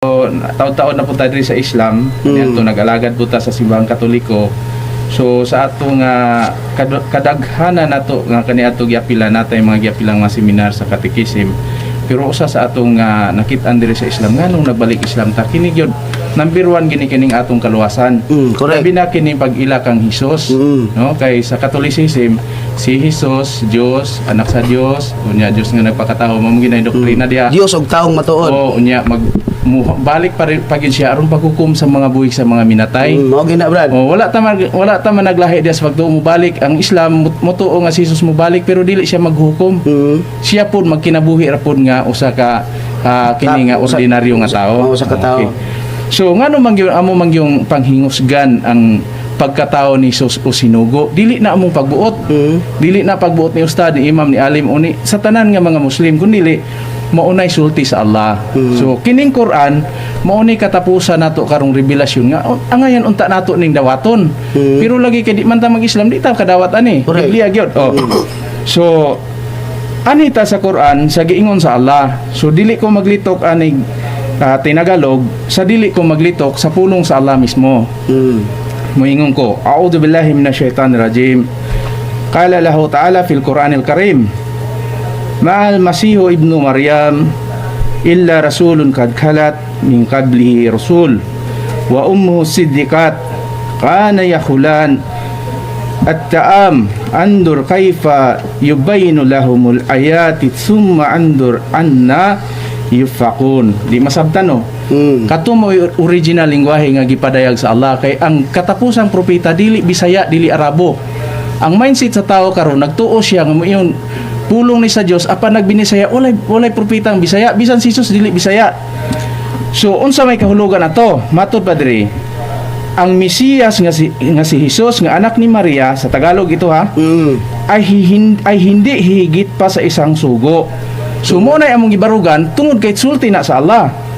Taon-taon na po tayo diri sa Islam, mm. Nag-alagad po ta sa simbahang Katoliko. So sa ato nga kadaghanan nato nga kaniadto giapila natay mga giapilang mga seminar sa catechism. Pero usa sa atong nga nakit-an diri sa Islam, nganong nagbalik Islam ta, kini gyud number one gini kining atong kaluwasan. Correct. Labi na kining pag-ila kang Hesus, no? Kay sa Catholicism, si Hesus Dios, anak sa Dios, unya Dios nga nagpakatao, mao man gyud doktrina diha. Dios og taong matuod. Oo, unya mag balik pa rin pa gyud siya aron paghukom sa mga buhi sa mga minatay. Mao gina, Brad. Oh, wala ta man naglahi diya sa pagtuo mo balik ang Islam, motuo nga si Jesus mobalik pero dili siya maghukom. Siya pud magkinabuhi ra pud nga usa ka kini nga ordinaryo nga tao. Oo, usa ka tao. Okay. So ngano man gyud amo man gyung panghingusgan ang pagkatao ni Jesus o sinugo, dili na among pagbuot. Dili na pagbuot ni ustad, ni imam, ni alim o ni sa tanan nga mga Muslim, kundi maunay sulti sa Allah. So kining Quran mao ni katapusan nato karong revelasyon nga angayan unta nato ning dawaton. Pero lagi kay di man ta mag-Islam, di ta kadawat ani. Biblia gyud. Oh. So anita sa Quran sa giingon sa Allah. So dili ko maglitok anig tinagalog sa dili ko maglitok sa pulong sa Allah mismo. Muingon ko, "A'udzu billahi minasyaitonir rajim." Qala lahu ta'ala fil Qur'anil Karim, "Ma'al Masihu ibnu Maryam illa rasulun kad khalat min qablihi rasul wa ummuhu siddiqat kana yakhulan at-ta'am andur kaifa yubayinu lahumul ayati thumma andur anna yufakun." Di masabtan, no? Kato mo original lingwahe nga gipadayag sa Allah, kay ang katapusang propeta dili Bisaya, dili Arabo. Ang mindset sa tao karon, nagtuo siya nga moingon pulong ni sa Dios apan nagbinisaya, walay propeta ang Bisaya, bisan si Jesus dili Bisaya. So unsa may kahulugan ato? Matod pa diri, ang Mesiyas nga si Jesus nga anak ni Maria, sa Tagalog ito ha, ay hindi higit pa sa isang sugo. So mo na among gibarugan tungod kay sulti na sa Allah.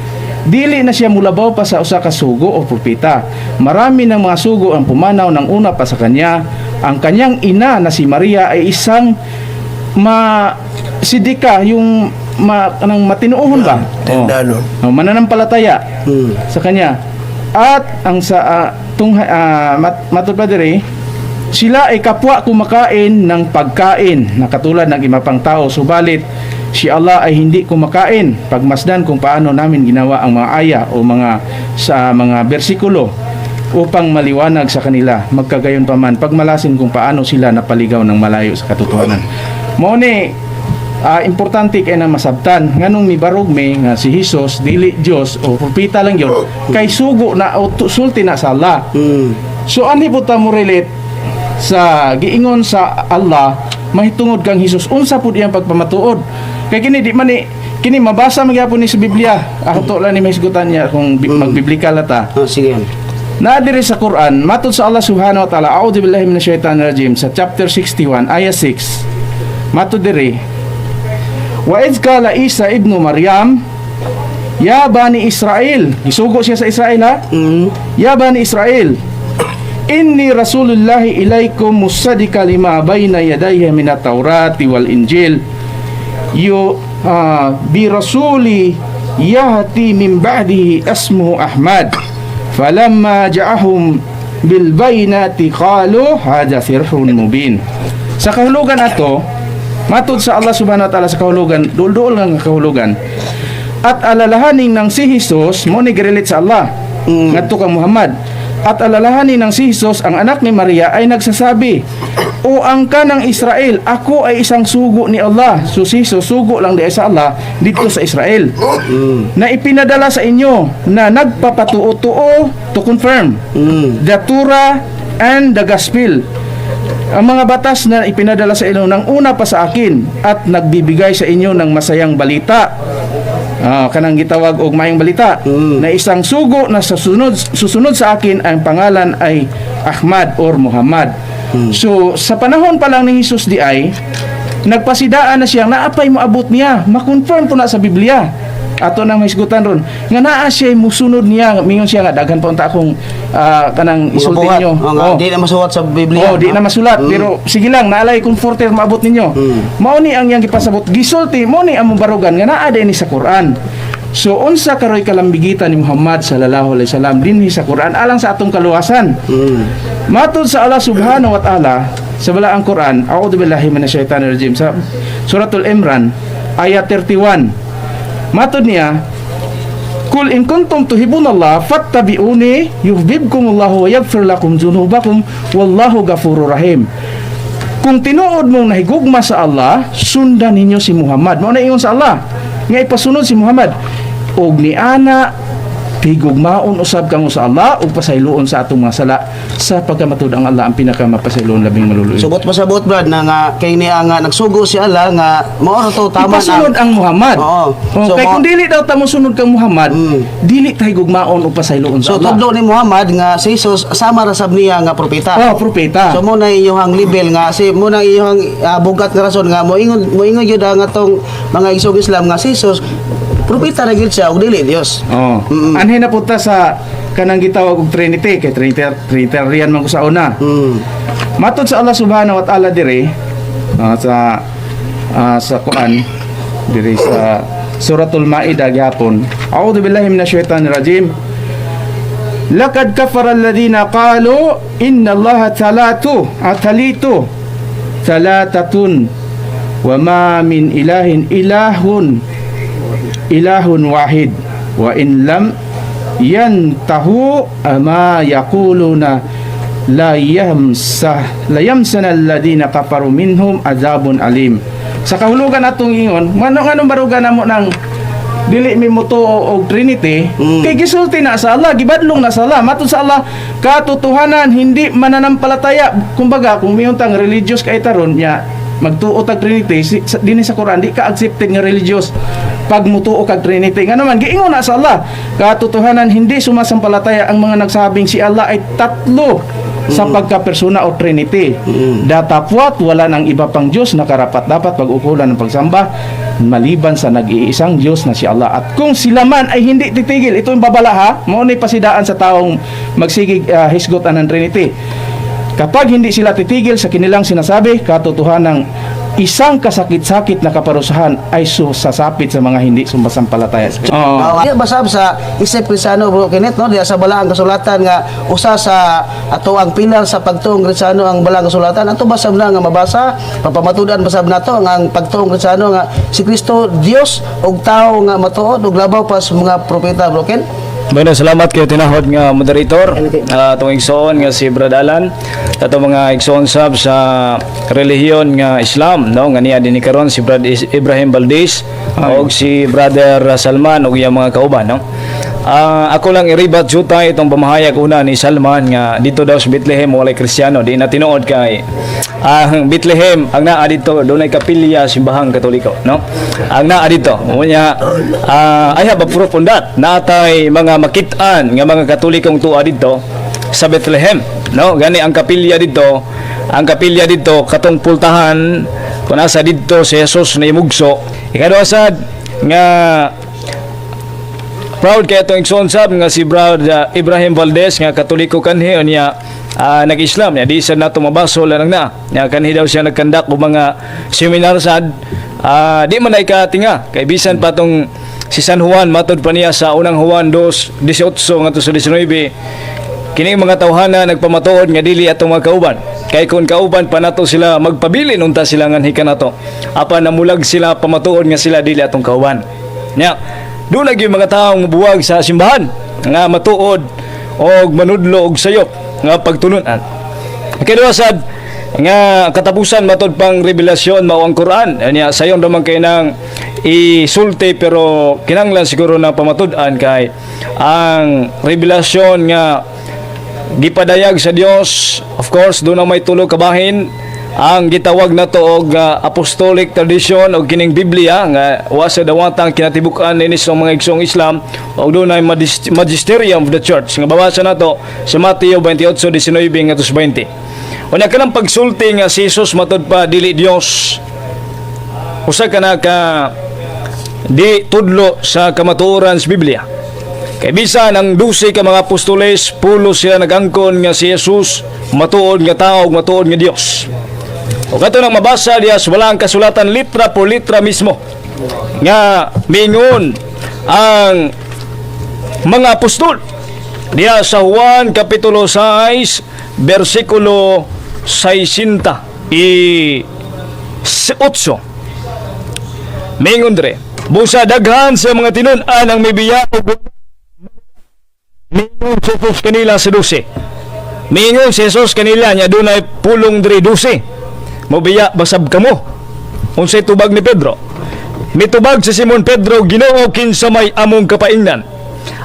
Dili na siya mulabaw pa sa usa ka sugo o propeta. Marami ng mga sugo ang pumanaw ng una pa sa kanya. Ang kanyang ina na si Maria ay isang ma sidika, yung ma, kanang matinuohon ba? Oh. Tindanon. Oh, mananampalataya sa kanya. At ang sa matud pa diri, sila ay kapwa kumakain ng pagkain na katulad ng iba pang tao. Subalit, si Allah ay hindi kumakain. Pagmasdan kung paano namin ginawa ang mga aya o mga sa mga bersikulo upang maliwanag sa kanila. Magkagayon pa man, pagmalasin kung paano sila napaligaw ng malayo sa katotohanan. Mao ni importante kay na masabtan nganong mibarog mi nga si Jesus dili Dios o propeta lang yun, kay sugo na o sulti na sa Allah. So ani po ta mo relate sa giingon sa Allah mahitungod kang Jesus, unsa pud iyang pagpamatuod? Kay kini di man ni kini mabasa magyapon ni sa Biblia. Ako to lang ni mahisgutan niya kung magbiblikal na ta. Oh, sige. Na diri sa Quran, matod sa Allah subhanahu wa ta'ala, a'udzu billahi minasyaitonir rajim, sa chapter 61 ayah 6. Matod diri, "Wa idh qala Isa ibnu Maryam ya bani Israel." Gisugo siya sa Israel ha. "Ya bani Israel, inni rasulullahi ilaikum musaddiqa lima baina yadayya minat Taurati wal Injil yu bi rasuli yahti min ba'dihi ismuhu Ahmad falamma ja'ahum bil bayinati qalu hadha sirrun mubin." Sa kahulugan ato, matod sa Allah subhanahu wa ta'ala, sa kahulugan, duol-duol nga kahulugan, at alalahanin ng si Jesus mo ni girelate sa Allah ngadto kang Muhammad, at alalahanin ng si Jesus ang anak ni Maria ay nagsasabi, "O angkan ng Israel, ako ay isang sugo ni Allah." So si Jesus sugo lang di sa Allah dito sa Israel na ipinadala sa inyo na nagpapatuo-tuo, to confirm, the Torah and the Gospel, ang mga batas na ipinadala sa inyo ng una pa sa akin, at nagbibigay sa inyo ng masayang balita. Kanang gitawag og maayong balita na isang sugo na sa susunod sa akin, ang pangalan ay Ahmad or Muhammad. So sa panahon pa lang ni Jesus di ay nagpasidaan na siya naapay moabot niya, makonfirm po na sa Biblia. Ato nang mahisgutan ron nga naa siya musunod niya, mingon siya nga daghan pa unta akong kanang Mga isulti buhat. ninyo. Oh, nga, Oh. di na masulat sa Biblia. Oh, di na masulat, pero sige lang, naalay comforter maabot ninyo. Mao ni ang iyang gipasabot, gisulti mo ni among barugan nga naa din ni sa Quran. So unsa karoy kalambigitan ni Muhammad sallallahu alaihi wasallam dinhi sa Quran alang sa atong kaluwasan? Matod sa Allah subhanahu wa ta'ala sa balaang Quran, a'udzu billahi minasyaitonir rajim, sa Suratul Imran ayat 31. Matod niya, "Kul in kuntum tuhibbunallah fattabi'uni yuhibbukumullahu wa yaghfir lakum dzunubakum wallahu ghafurur rahim." Kung tinuod mong nahigugma sa Allah, sundan ninyo si Muhammad. Mao na ingon sa Allah nga ipasunod si Muhammad. Og niana higugmaon usab kamo sa Allah ug pasayloon sa atong mga sala sa pagkamatud ang Allah ang pinakamapasayloon, labing maluluoy. Subot pasabot, Brad, na nga kay niya nga nagsugo si Allah nga mao ra to tama. Ipasunod ang Muhammad. Oo. Oh, So, kay kung dili daw ta mosunod kang Muhammad, dili ta higugmaon ug pasayloon sa So Allah. Tudlo ni Muhammad nga si Jesus sama ra sab niya nga propeta. Oh, propeta. So mo na inyong label nga si mo na inyong bugat nga rason nga moingon gyud ang atong mga igsoong Islam nga si Jesus propeta ra gyud siya ug dili Dios. Oh. Anhi na punta sa kanang gitawag og Trinity, kay Trinity Trinitarian man ko sa una. Matod sa Allah subhanahu wa ta'ala dire sa Quran dire sa Suratul Maidah gyapon. A'udzu billahi minasyaitonir rajim. "Laqad kafara alladhina qalu inna Allaha thalatu athalitu thalathatun wa ma min ilahin ilahun wahid wa in lam yantahu amma yaquluna la yamsana alladhina kafaru minhum azabun alim." Sa kahulugan atong ingon, ngano nganong baruga namo nang dili mi motuo og Trinity? Kay gisulti na sa Allah, gibadlong na sa Allah. Matod sa Allah, katotohanan hindi mananampalataya. Kumbaga, kung miyon tang religious kay taron nya magtuo tag Trinity, dinhi sa Quran di ka accepted nga religious pag mutuo kag Trinity. Nga naman giingon na sa Allah, katotohanan, hindi sumasampalataya ang mga nagsabing si Allah ay tatlo sa pagkapersona o Trinity. Datapwat wala nang iba pang Diyos na karapat dapat pag-ukulan ng pagsamba maliban sa nag-iisang Diyos na si Allah. At kung sila man ay hindi titigil, ito yung babala ha, mao ni pasidaan sa taong magsigig hisgot ang Trinity. Kapag hindi sila titigil sa kanilang sinasabi, katotohanan, isang kasakit-sakit na kaparusahan ay sasapit sa mga hindi sumasampalataya. Oo. Oo. Di basab sa isip Kristiyano, Bro Kenneth, no, diya sa balaang kasulatan nga usa sa ato ang pilar sa pagtuong Kristiyano ang balaang kasulatan. Ato basab na nga mabasa, papamatudan basab nato nga ang pagtuong Kristiyano nga si Kristo Dios ug tao nga matuod ug labaw pa sa mga propeta, Bro Ken. Bueno, salamat kayo tinahod nga moderator. Atong igsoon nga si Brad Alan, atong mga igsoon sab sa relihiyon nga Islam, no, nga niya dinhi karon si Brad Ibrahim Valdez ug si Brother Salman ug iyang mga kauban, no. Ako lang iribat jutay itong pamahayag una ni Salman nga dito daw sa Bethlehem walay Kristiyano. Di na tinuod kay ang Bethlehem ang naa dito dunay kapilya, simbahang Katoliko, no, ang naa dito. Unya I have a proof on that. Naatay mga makit-an nga mga Katolikong tuwa dito sa Bethlehem, no. Gani ang kapilya dito katong pultahan kung asa didto si Jesus na imugso. Ikaduha sad nga proud kay atong igsoon sab nga si Brad Ibrahim Valdez nga Katoliko kanhi, unya nag-Islam niya, di sad nato mabasol lang na nya kanhi daw siya nagkandak og mga seminar sad. Di man ay katinga kay bisan pa tong si San Juan, matod pa niya sa unang Juan 2:18 ngadto sa 19, kini mga tawhana nagpamatuod nga dili atong mga kauban kay kung kauban pa nato sila, magpabilin unta sila nganhi kanato, apan namulag sila pamatuod nga sila dili atong kauban. Nya doon lagi mga taong mubuwag sa simbahan nga matuod og manudlo og sayop nga pagtulunan. Ikaduha sad nga katapusan matod pang revelasyon mao ang Quran. Nya sayon naman kay nang isulti, pero kinanglan siguro na pamatud-an kay ang revelasyon nga gipadayag sa Dios, of course doon ang may tulo kabahin, ang gitawag nato og apostolic tradition og kining Biblia nga wa sa dawatang kinatibuk-an niini sa mga igsoong Islam, og dunay magisterium of the church nga babasa nato sa Mateo 28:19 ngadto sa 20. Unya kanang pagsulti nga si Jesus matod pa dili Dios, usa ka na ka di tudlo sa kamatuoran sa Biblia. Kay bisan ang 12 ka mga apostoles, pulos sila nag-angkon nga si Jesus matuod nga tao ug matuod nga Dios. O kato nang mabasa diya sa balaang kasulatan, litra por litra mismo nga mingon Ang mga apostol diya sa Juan Kapitulo 6 versikulo 68. Mingon dre, busa daghan sa mga tinun-an ang mibiya og mingon si Jesus kanila sa 12. Mingon si Jesus kanila nya dunay pulong dre 12. Mobiya basab kamo. Unsay tubag ni Pedro? Mitubag si Simon Pedro, "Ginoo, kinsa may among kapaingnan?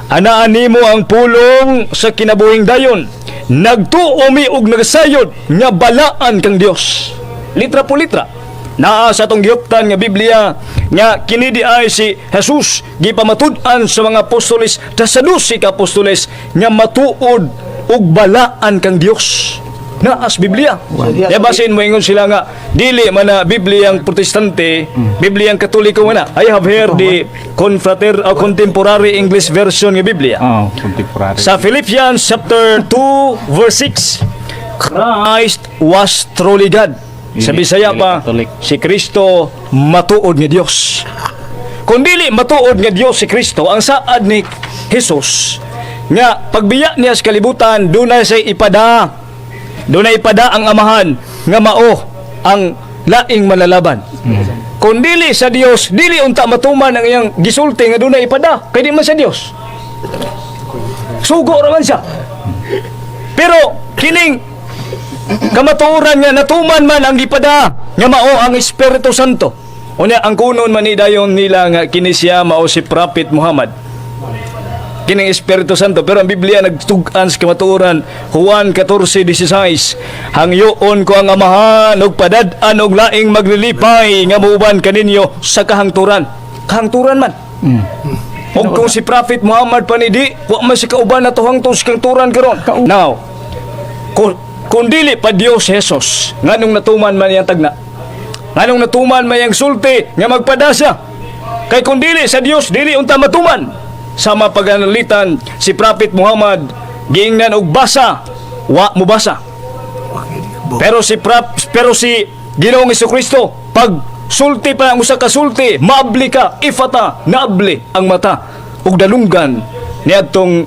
Anaa nimo ang pulong sa kinabuhing dayon. Nagtuo mi og nagsayod nga balaan kang Dios." Litra po litra. Naa sa atong gihuptan nga Biblia nga kini di ay si Jesus gipamatud-an sa mga apostoles, ta sa 12 ka apostoles, nga matuod og balaan kang Dios. Naa sa Biblia. Ya basin mo ingon sila nga dili man na Biblia ang Protestante, Biblia ang Katoliko man na. I have here the Confrater Contemporary English Version nga Biblia. Oh, contemporary. Sa Philippians chapter 2 verse 6, Christ was truly God. Sa Bisaya Dili pa, Catholic. Si Kristo matuod nga Dios. Kung dili matuod nga Dios si Kristo, ang saad ni Jesus nga pagbiya niya sa kalibutan, dunay say ipada. Dunay ipada ang Amahan nga mao ang laing manlalaban. Kung dili sa Dios, dili unta matuman ang iyang gisulti nga dunay ipada, kay di man sa Dios. Sugo ra man siya. Pero kining kamatuoran nga natuman man ang gipada nga mao ang Espiritu Santo. Unya ang kunon man ni dayon nila nga kini siya mao si Prophet Muhammad. Kining Espiritu Santo, pero ang Biblia nagtug-an sa kamatuoran. Juan 14:16, "Hangyoon ko ang Amahan ug padad-an og laing maglilipay nga muuban kaninyo sa kahangturan." Kahangturan man. Og kung si Prophet Muhammad pa ni di, wa man si kauban na hangtod sa kahangturan karon. Now, kung dili pa Dios Jesus, nganong natuman man iyang tagna? Nganong natuman man iyang sulti nga magpada siya? Kay kung dili sa Dios, dili unta matuman. Sama paganalitan si Prophet Muhammad, giingnan og basa, wa mo basa. Pero si Ginoong Kristo, pag sulti pa ang usa ka sulti, maabli ka, ifata, naabli ang mata ug dalunggan niadtong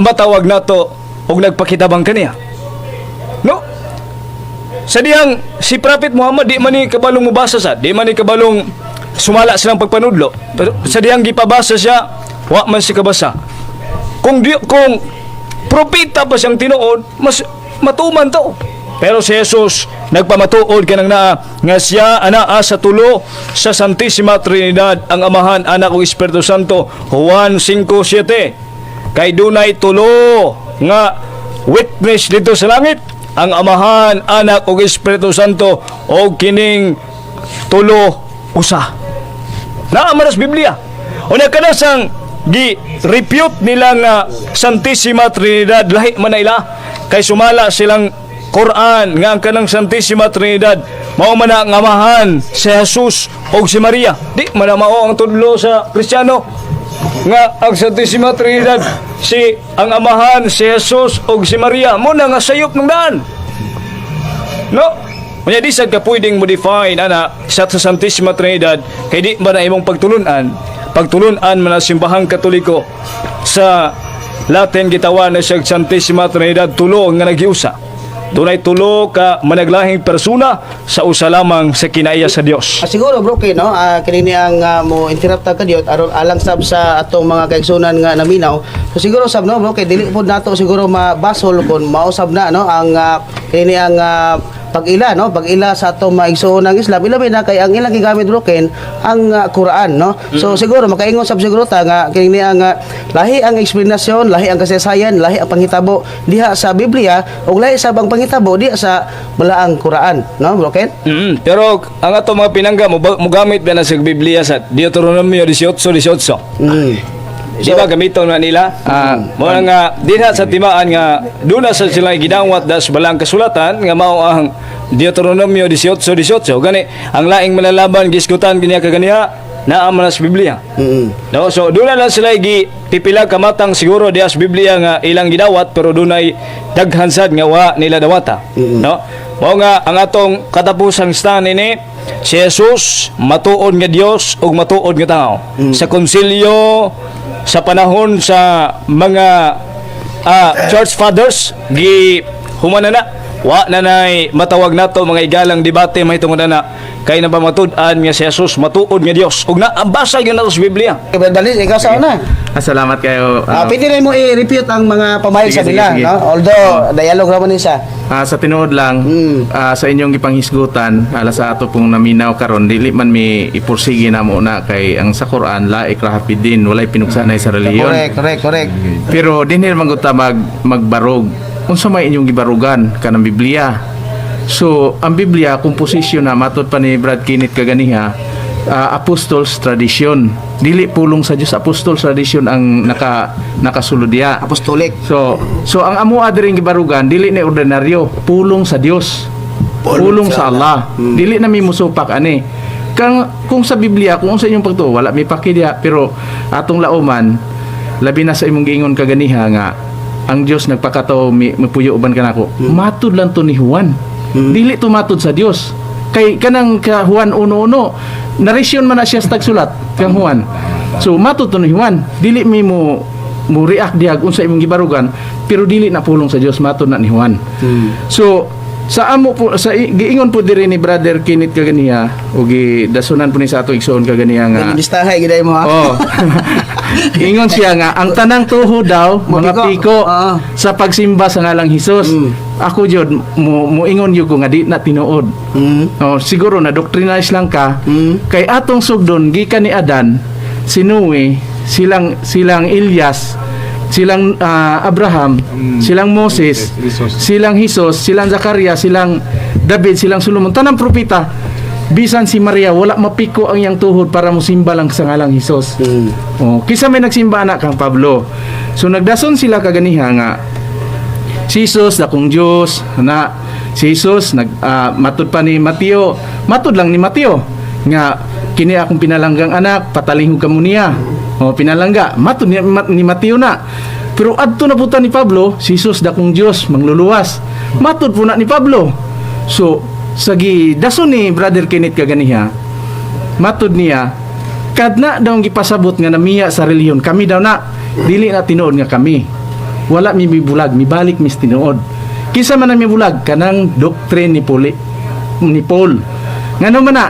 matawag nato og nagpakitabang kaniya. No? Sa dihang si Prophet Muhammad di man ni kabalong mobasa sa, di man ni kabalong sumala silang pagpanudlo. Pero sa dihang gipabasa siya, wa man si kabasa. Kung propeta pa siyang tinuod, mas matuman to. Pero si Jesus nagpamatuod kanang naa nga siya anaa sa tulo sa Santissima Trinidad, ang Amahan, Anak ug Espiritu Santo. Juan 5:7. Kay dunay tulo nga witness dito sa langit, ang Amahan, Anak ug Espiritu Santo, og kining tulo usa. Naa man sa Biblia. Unya kadasang gi refute nila nga Santissima Trinidad lahi man na ila kay sumala silang Quran nga ang kanang Santissima Trinidad mao man na ang Amahan, si Jesus ug si Maria. Di man na mao ang tudlo sa Kristiyano nga ang Santissima Trinidad si ang Amahan, si Jesus ug si Maria mo na nga sayop ng daan. No? Unya di sad ka pwedeng modify ana sa Santissima Trinidad kay di ba na imong pagtulunan? Pagtulunan man ang simbahang Katoliko sa Latin gitawan na siya Santissima Trinidad, tulo nga nagiusa. Dunay tulo ka managlahing persona sa usa lamang sa kinaiya sa Dios. Siguro bro kay no, kini ni ang mo interrupt ka diot aron alang sab sa atong mga kaigsunan nga naminaw. So siguro sab no, bro, kay dili pud nato siguro mabasol kung mao sab na no ang kini ang pag-ila no, pag-ila sa atong mga igsoon ng Islam, ilabi na kay ang ilang gigamit, bro Ken, ang Quran no. So siguro makaingon sab siguro ta nga kini ang lahi ang eksplanasyon, lahi ang kasaysayan, lahi ang panghitabo diha sa Biblia ug lahi sab ang panghitabo diha sa balaang Quran no, bro Ken. Pero ang ato mga pinangga mo mogamit ba na sa Biblia sa Deuteronomio 18:18. Di ba gamiton na nila? Mo na nga dinha sa timaan nga duna sa sila gidawat das balang kasulatan nga mao ang Deuteronomio 18:18. Gani ang laing malalaban gisgutan kaniya kaganiha naa man na sa Biblia. No, so doon na lang sila gi pipila ka matang siguro diha sa Biblia nga ilang gidawat, pero dunay daghan sad nga wa nila dawata. No? Mao nga ang atong katapusang stand ini. Si Jesus matuod nga Dios ug matuod nga tao. Sa konsilyo sa panahon sa mga church fathers, gi humana na, wa na nay matawag nato mga igalang debate mahitungod ana, kay napamatud-an nga si Jesus matuod nga Dios ug na basa gyud nato sa Biblia. Brad Valdez, ikaw sa una. Salamat kayo. Pwede na mo i-refute ang mga pamahayag Sige, sa sige, nila, sige. no? Although dialogue raman ni siya. Sa tinuod lang, sa inyong gipanghisgutan, ala sa ato pong naminaw karon, dili man mi ipursige na mo na kay ang sa Quran, la ikraha fid-din, walay pinugsanay sa relihiyon. Correct, correct, correct. Pero dinhi man gud ta magbarog. Unsa may inyong gibarugan kanang Biblia? So, ang Biblia komposisyon na matod pa ni Brad Kenneth kaganiha, apostles tradition. Dili pulong sa Dios, apostles tradition ang nakasulod diya. Apostolic. So ang amoa diring gibarugan dili ni ordinaryo, pulong sa Dios. Pulong sa Allah. Dili na mi musupak ani. Kang kung sa Biblia, kung unsa inyong pagtuo, wala mi paki diha, pero atong lauman, labi na sa imong giingon kaganiha nga ang Dios nagpakatao mi mipuyo uban kanako. Matud lang to ni Juan. Dili to matud sa Dios. Kay kanang ka Juan 1:1, narasyon man na siya sa tagsulat kang Juan. So matud to ni Juan, dili mi mo mo react diha unsa imong gibarugan, pero dili na pulong sa Dios, matud na ni Juan. So sa amo po sa giingon po diri ni Brother Kenneth kaganiha o gidasunan po ni sa ato igsoon kaganiha nga Listahay gid mo ha. Oh. Ingon siya nga ang tanang tuho daw mga Mapiko. piko sa pagsimba sa ngalang Hesus. Ako jud mo moingon jud ko nga di na tinuod. Oh, siguro na doctrinize lang ka. Kay atong sugdon gikan ni Adan, si Noe, silang silang Elias, silang Abraham, silang Moses, Jesus. Silang Hesus, silang Zacarias, silang David, silang Solomon, tanang propeta. Bisan si Maria wala mapiko ang iyang tuhod para mosimba lang sa ngalang Hesus. Oh, kisa may nagsimba anak kang Pablo. So nagdason sila kaganiha nga si Jesus dakong Dios na si Jesus nag matud pa ni Mateo, matud lang ni Mateo nga kini akong pinalanggang anak, patalinghog kamo niya. Oh, pinalangga matud ni Mateo na. Pero adto na puta ni Pablo, si Jesus dakong Dios mangluluwas. Matud po na ni Pablo. So sagi dason ni Brother Kenneth kaganiha, matud niya kadna daw ang gipasabot nga namiya sa relihiyon kami daw na dili na tinuod nga kami wala mi mibulag, mibalik mis tinuod. Kinsa man ang mibulag? Kanang doctrine ni Puli, ni Paul. Ngano man na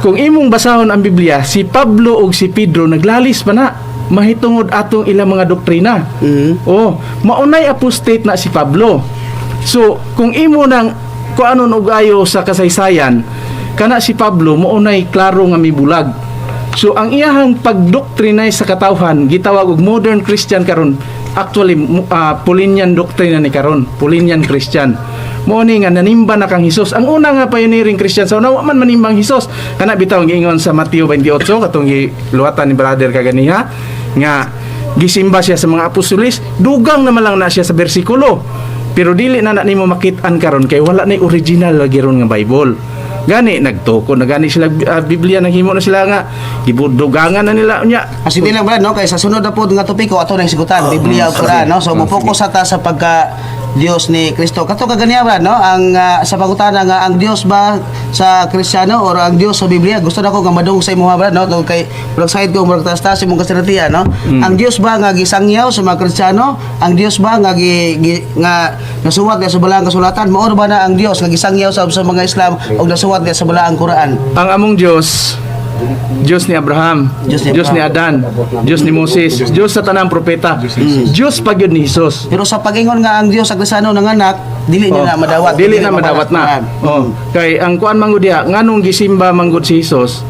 kung imong basahon ang Biblia, si Pablo ug si Pedro naglalis pa na mahitungod atong ilang mga doktrina. Oh, maunay apostate na si Pablo. So, kung imo nang kuanon og ayo sa kasaysayan, kana si Pablo maunay klaro nga mibulag. So ang iyahang pagdoktrinay sa katawhan gitawag og modern Christian karon. Actually Paulinian doctrine na ni karon, Paulinian Christian. Mo ni nga nanimba na kang Hesus. Ang una nga pioneering Christian sa una wa man manimbang Hesus. Kana bitaw ang giingon sa Mateo 28 katong giluwatan ni brother kaganiha nga gisimba siya sa mga apostoles, dugang naman lang na siya sa bersikulo. Pero dili na na nimo makit-an karon kay wala na original lagi ron nga Bible. Gani nagtuko na gani sila Biblia, naghimo na sila nga gibudugangan na nila unya. Kasi bilang brad, no, kay sa sunod na pod nga topiko ato nang sigutan, Biblia ug Quran, no. So mo-focus sa ta sa pagka Dios ni Kristo. Kato kaganiya brad, no, ang sa pangutana nga ang Dios ba sa Kristiyano or ang Dios sa Biblia, gusto nako nga madungog sa imuha brad, no, tungod kay murag side ko murag tas imong kasinatian, no. Ang Dios ba nga gisangyaw sa mga Kristiyano? Ang Dios ba nga nga nasuwat niya sa balaang kasulatan? Mao ba na ang Dios nga gisangyaw sa mga Islam og nasuwat niya sa balaang Quran? Ang among Dios, Dios ni Abraham, Dios ni Dios ni Abraham. Adan, Dios ni Moses, Dios sa tanang propeta, Dios pa gyud ni Jesus. Pero sa pag-ingon nga ang Dios sa Kristiyano nanganak, dili niya Oh, na madawat. Dili na madawat na. Oh, kay ang kuan manggod diha, nganong gisimba manggod si Jesus?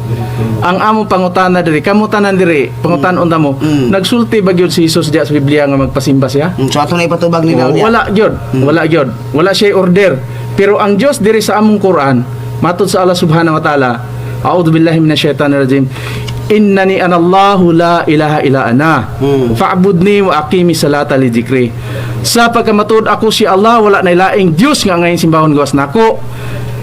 Ang among pangutana diri, kamo tanan diri, pangutan-on ta mo. Nagsulti ba gyud si Jesus diha sa Biblia nga magpasimba siya? So ato na ipatubag ni Oh, niya. wala gyud, wala gyud. Wala siya order. Pero ang Dios diri sa among Quran, matud sa Allah Subhanahu wa Taala, A'udzu billahi minasyaitonir rajim. Innani anallahu la ilaha illa ana. Fa'budni wa aqimi salata li dzikri. Sa pagkamatud ako si Allah, wala na laing Dios nga ngayon simbahon gawas nako.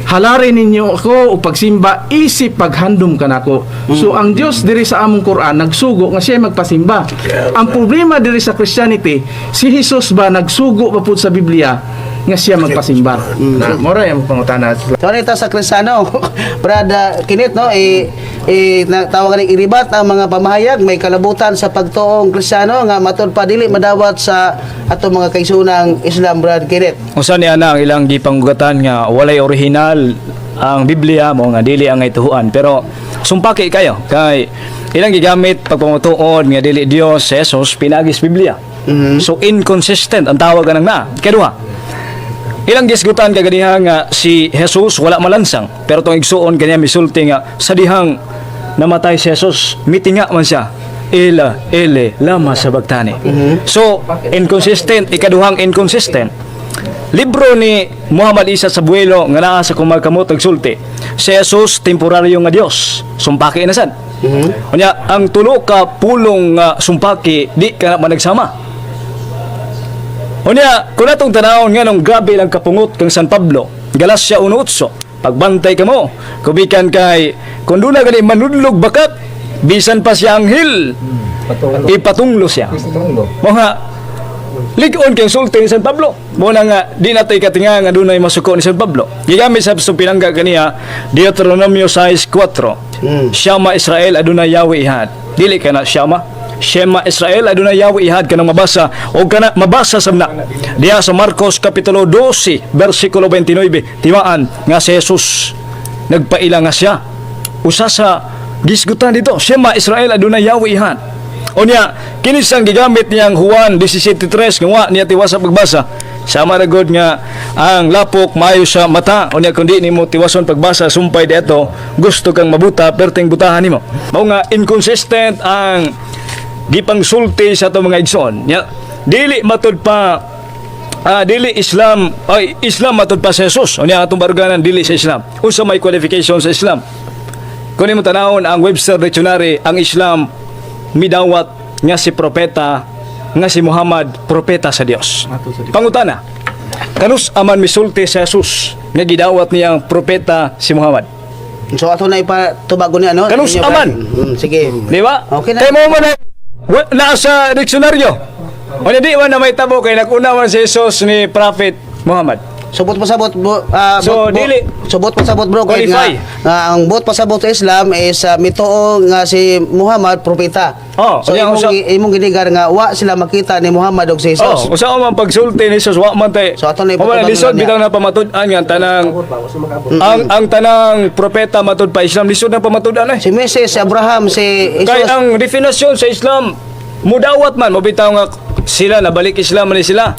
Halarin ninyo ako o pagsimba isip paghandom kanako. So ang Dios diri sa among Quran nagsugo nga siya magpasimba. Ang problema diri sa Christianity, si Jesus ba nagsugo ba pud sa Biblia nga siya magpasimba. Na, mora yung pangutana. So ano ito sa Kristiyano? Brad Kinit, no? I na, tawag ni iribat ang mga pamahayag may kalabutan sa pagtuong Kristiyano nga matud pa dili madawat sa atong mga kaigsoonang Islam, Brad Kinit. Usa niya na ang ilang gipanggugatan nga walay orihinal ang Biblia mo nga dili ang ituhuan, pero sumpaki kayo kay ilang gigamit pagpamatuod nga dili Dios si Jesus pinagis Biblia. So inconsistent ang tawag anang na. Kaduha, ilang gisgutan kaganiha nga si Jesus wala malansang, pero tong igsuon kanya misulti nga sa dihang namatay si Jesus mitinga man siya, "Ela ele lama sabagtani." So inconsistent. Ikaduhang inconsistent, libro ni Muhammad Isa sa Buelo nga naa sa kumakamot nagsulti si Jesus temporaryo nga Dios. Sumpaki na sad. Unya ang tulo ka pulong nga sumpaki, di ka na managsama. Unya, kung atong tanawon nga nung grabe lang kapungot kang San Pablo, Galacia 1:8, pagbantay kamo, kubikan kay, kung doon na gani manudlog bakat, bisan pa siya anghel, ipatunglo siya. Mga lig-on kay sulti ni San Pablo. Mo na nga, di natay katinga nga dunay masuko ni San Pablo. Gigamit sa pinangga kaniya, Deuteronomio 6:4. Shama Israel adunay Yahweh ihad. Dili ka na Shama. Shema Israel adunay Yahweh ihad kanang mabasa o kana mabasa sabna. Diya sa Marcos kapitulo 12 bersikulo 29, timaan nga si Jesus nagpaila nga siya. Usa sa gisgutan dito, Shema Israel adunay Yahweh ihad. Unya, kini siyang gigamit niyang Juan 17:3 nga wa niya tiwas sa pagbasa. Sama na gud nga ang lapok maayo sa mata. Unya kung di nimo tiwason pagbasa sumpay dito, gusto kang mabuta, perting butahan nimo. Mao nga inconsistent ang gipangsulti sa atong mga igsoon. Nya, dili matud pa dili Islam, ay Islam matud pa sa Jesus. Unya atong baruganan dili sa Islam. Unsa may qualification sa Islam? Kung nimo tanawon ang Webster Dictionary, ang Islam midawat nga si propeta nga si Muhammad propeta sa Dios. Pangutana, kanus aman misulti sa Jesus nga gidawat niyang propeta si Muhammad? So ato na ipatubago niya, no? Kanus Inyo, Brad? aman? Sige. Di ba? Okay na. Kay mo man naa sa diksyonaryo. O di man na may tabo kay nag-una man si Jesus ni Prophet Muhammad. Subot pasabot bro, So, dili. Subot pasabot, bro, kay nga, Qualify. nga ang buot pasabot sa Islam is mituo nga si Muhammad propeta. Oh, So unya, imong imong ginigar nga wa sila makita ni Muhammad og si Jesus. Oh, usa man pagsulti ni Jesus wa man tay. So, ato na Wa man ipatubang lisod niya. bitaw na pamatud-an nga tanang ang tanang propeta matud pa Islam, lisod na pamatud-an eh. Si Moses, si Abraham, si Kay Jesus. ang definisyon sa Islam mudawat man mo bitaw nga sila nabalik Islam man ni sila.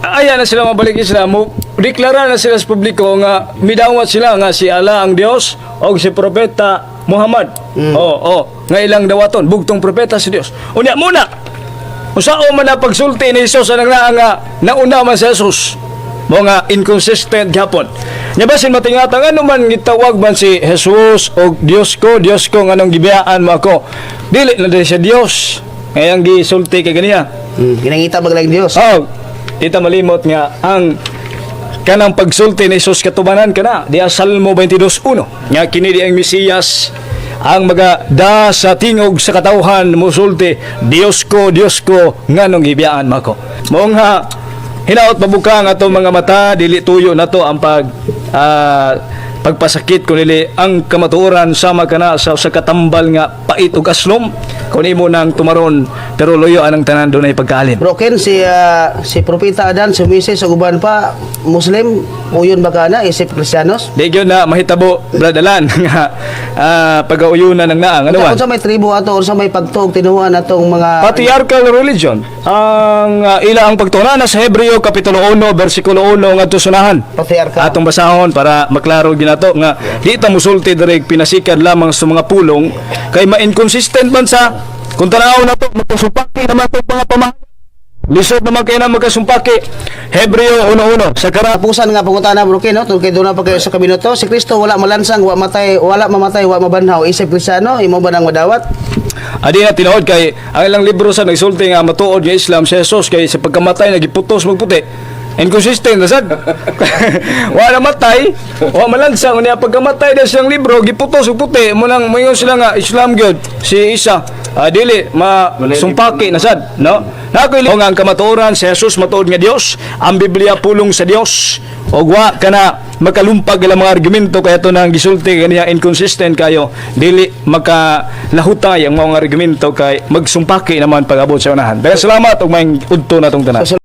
Aya na sila mabalik Islam, mo deklara na sila sa publiko nga midawat sila nga si Allah ang Dios o si propeta Muhammad. Oh, nga ilang dawaton bugtong propeta si Dios. Unya muna usao man na pagsulti ni Jesus anang naa nga nauna man si Jesus. Mo nga inconsistent gyapon. Nya basin matingata ngano man gitawag man si Jesus og Dios ko, Dios ko, nganong gibiyaan mo ako? Dili na dili siya Dios. Ngayang gisulti kay ganiya. Ginangita maglang Dios. Oh, di ta malimot nga ang kanang pagsulti ni Jesus katubanan kana diya Salmo 22:1 nga kini di ang Mesiyas ang maga da sa tingog sa katawhan musulti, "Dios ko, Dios ko, nganong gibiyaan mako?" Mao nga hinaot mabukang atong mga mata, dili tuyo nato ang pagpasakit kun dili ang kamatuoran sama kana sa katambal nga pait ug aslom kun imo nang tumaron, pero luyo anang tanan dunay pagkaalim. Bro Ken, si Propeta Adan, si Moises ug uban pa Muslim, uyon ba kana isip Kristiyanos? Di gyud na mahitabo, bradalan, nga pagauyunan ng naang ano man. Unsa may tribo ato, unsa may pagtuog tinuan atong mga Patriarchal religion ang ila ang pagtunan sa Hebreo kapitulo 1 bersikulo 1 ngadto sunahan. Patriarka. Atong basahon para maklaro ginato nga di ta musulti diri pinasikad lamang sa mga pulong kay ma-inconsistent man sa kung tanaw na to magkasumpaki naman to mga pamahayag. Lisod naman kayo na magkasumpaki. Hebreo 1:1 sa kara Kapusan nga pangutana, bro Ken, no? Tungkol kay doon pa kayo sa kaminoto, si Kristo wala malansang, wa matay, wala mamatay, wa mabanhaw. Isip Kristiyano, imo ba nang madawat? Adi na tinuod kay ang ilang libro sa nagsulti nga matuod nga Islam si Jesus kay sa pagkamatay nagiputos magputi. Inconsistent na sad. Wa namatay, wa malansang, unya pagkamatay na siyang libro giputos og puti mo nang moingon sila nga Islam gyud si Isa. Dili ma sumpaki na sad, no? Nako nga ang kamatuoran, si Jesus matuod nga Dios, ang Biblia pulong sa Dios. Og wa kana makalumpag ilang mga argumento kaya to nang gisulti kaniya, inconsistent kayo, dili makalahutay ang mga argumento kay magsumpaki naman pag-abot sa unahan. Daghang salamat ug maayong udto natong tanan.